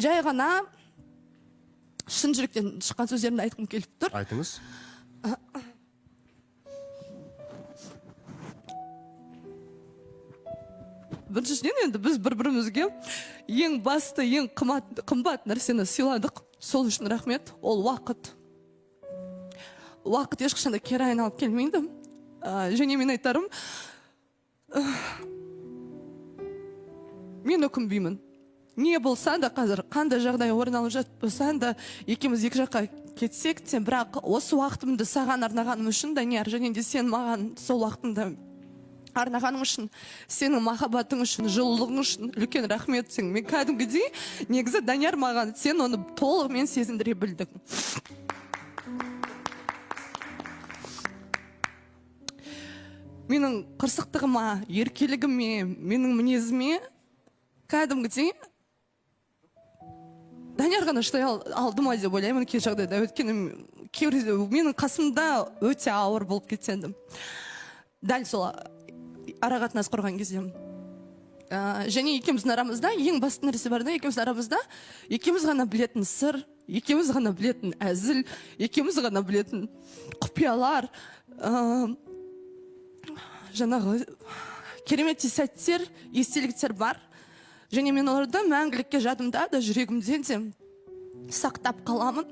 Жай ғана шын жүректен шыққан сөздерімді айтқым келіп тұр. Айтыңыз. Біріншіден, енді біз бір бірімізге ең басты, ең қымбат, қымбат нәрсені сыйладық, сол үшін рахмет. Ол уақыт. Уақыт ешқашан да кері айналып келмейді. Және мен айтарым, мен өкінбеймін. Не болса да, қазір қандай жағдай орын алып жатпаса да, екеуміз екі жаққа кетсек те, бірақ осы уақытымды саған арнағаным үшін, Данияр, және де сен маған сол уақытыңды арнағаның үшін, сенің махаббатың үшін, жылулығың үшін үлкен рахмет. Сен мен кәдімгідей, негізі, Данияр, маған сен оны толығымен сезіндіре білдің. Менің қырсықтығыма, еркелігіме, менің мінезіме кәдімгідей Данияр ғана шыдай алды ма деп ойлаймын кей жағдайда, өйткені кейбір менің қасымда өте ауыр болып кетеді дәл сол ара қатынас құрған кезде. Және екеуміздің арамызда ең басты нәрсе бар да: екеуміздің арамызда екеуміз ғана білетін сыр, екеуміз ғана білетін әзіл, екеуміз ғана білетін құпиялар, жаңағы кереметтей сәттер, естеліктер бар. Және мен оларды мәңгілікке жадымда да, жүрегімде де сақтап қаламын.